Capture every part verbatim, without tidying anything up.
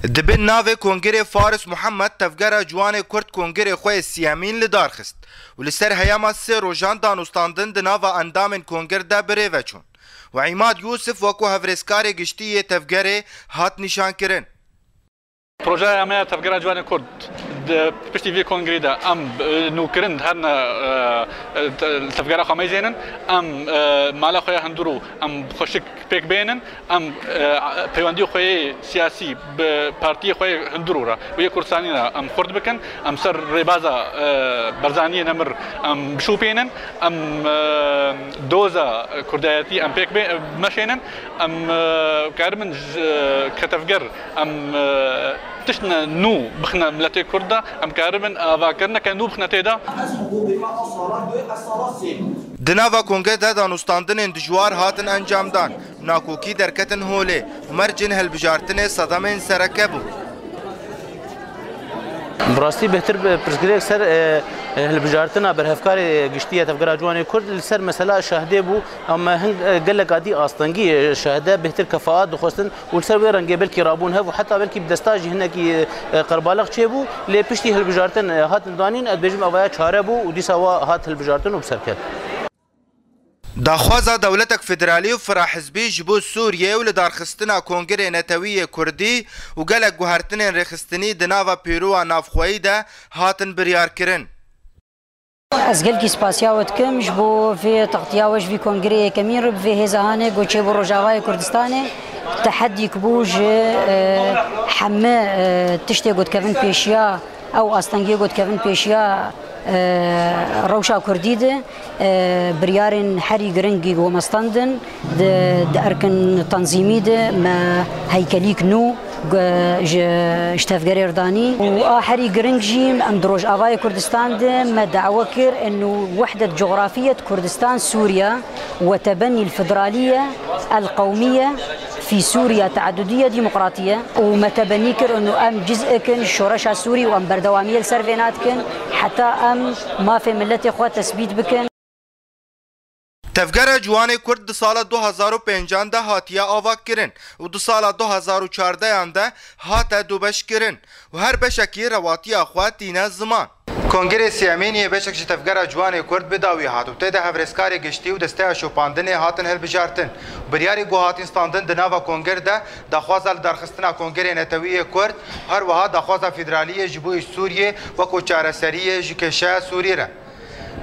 Di bin navê Kongrê Faris Muhammed Tevgera Ciwanê Kurd kongrê xwe yê siyemîn li dar xist û li ser heyama sê rojan danûstandin di nava endamên konger de bi rê ve çûn û Îmad Yûsif wekû hevrêzkarê giştî yê tevgerê hat nîşankirin. Projeya me ya Tevgera Ciwanê Kurd di piştî vê kongrê de em, e, nûkirin herne, e, e, te-, tevgera xwe meyzênin, em, e, mala xwe ya hundir û em xweşik pêk bênin, em, e, peywendiyê xwe yê siyasî bi partiyê xwe yê hundir û re û yê Kurdistanî re em xurt bikin, em ser rêbaza, e, Barzaniyê nemir em bişopînin, em, e, doza kurdayetî em pêk bê-, meşênin, em, e, karibin ji, e, ketevger, em, e, tiştine nû bixine miletê Kurd de, em karibin avakirineke nû bixine tê de. Di nava kongre de danûstandinên dijwar hatin encamdan, nakokî derketin holê û mercên hilbijartinê sedemên sereke bûn. Bi rastî bêhtir bi pirsgirêk ser, e, e, hilbijartina berhevkarê giştî ya Tevgera Ciwanê Kurd li ser mesela Şehdê bû. Em hin-, e, gelek adî astengî, e, Şehde bêhtir kefaat dixwestin û li ser wê rengê belkî rabûn hev û heta belkî bi desta jî hinekî, e, qerbalex çêbû. Lê piştî hilbijartin, e, hatin danîn, ez dibêjim evaya çare bû û dîsa wa hat hilbijartin û bi ser ket. Daxwaza dewletek federalî û firahizbî ji bo Sûriyê û lidarxistina Kongrê Netewî yê Kurdî û gelek guhertinên rêxistinî di nava pêrowa navxweyî de hatin biryarkirin. Ez gelkî spasiya we dikim ji bo vê textiya we ji vî kongrê yekemîn re bi vê hêza hanê ku çêbû Rojavayê Kurdistanê. Tehedîk bû ji, e, hemî, e, tiştê ku dikevin pêşiya ew astengiyê ku dikevin pêşiya, e, rewşa kurdî de, e, biryarên herî giringî ku me standin di, di erkin tenzîmî de me heykelîk nû, e, ji, ji tevgerê re danî. Û a herî giring jî em di Rojavayê Kurdistan de me dawe kir eno wehdet cografiyet Kurdistan Sûriye. وتبني الفدرالية القومية في سوريا تعددية ديمقراطية، û me tebennî kir û em ciz'ek in ji şoreşa Sûrî û em berdewamiyê li ser vê nadikin heta em mafê miletê xwe tesbît bikin. Tevgera Ciwanê Kurd di sala du hazar û pêncan de hatiye avakirin û di sala du hazar û çardeyan de hate dubeşkirin û her beşekî rewatiya xwe tîne ziman. Kongrê siyemîn yê beşek ji Tevgera Ciwanê Kurd bi dawî hat û tê de hevrêzkarê giştî û desteya şopandinê hatin hilbijartin. Biryarê ku hatin standin di nava konger de daxwaza lidarxistina Kongrê Netewî yê Kurd, her wiha daxwaza federaliyê ji bo Sûriyê wekû çareseriyê ji kêşeya Sûrî re.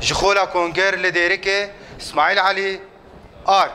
Ji Xola Konger li Dêrikê, Smaîl Elî, Ar.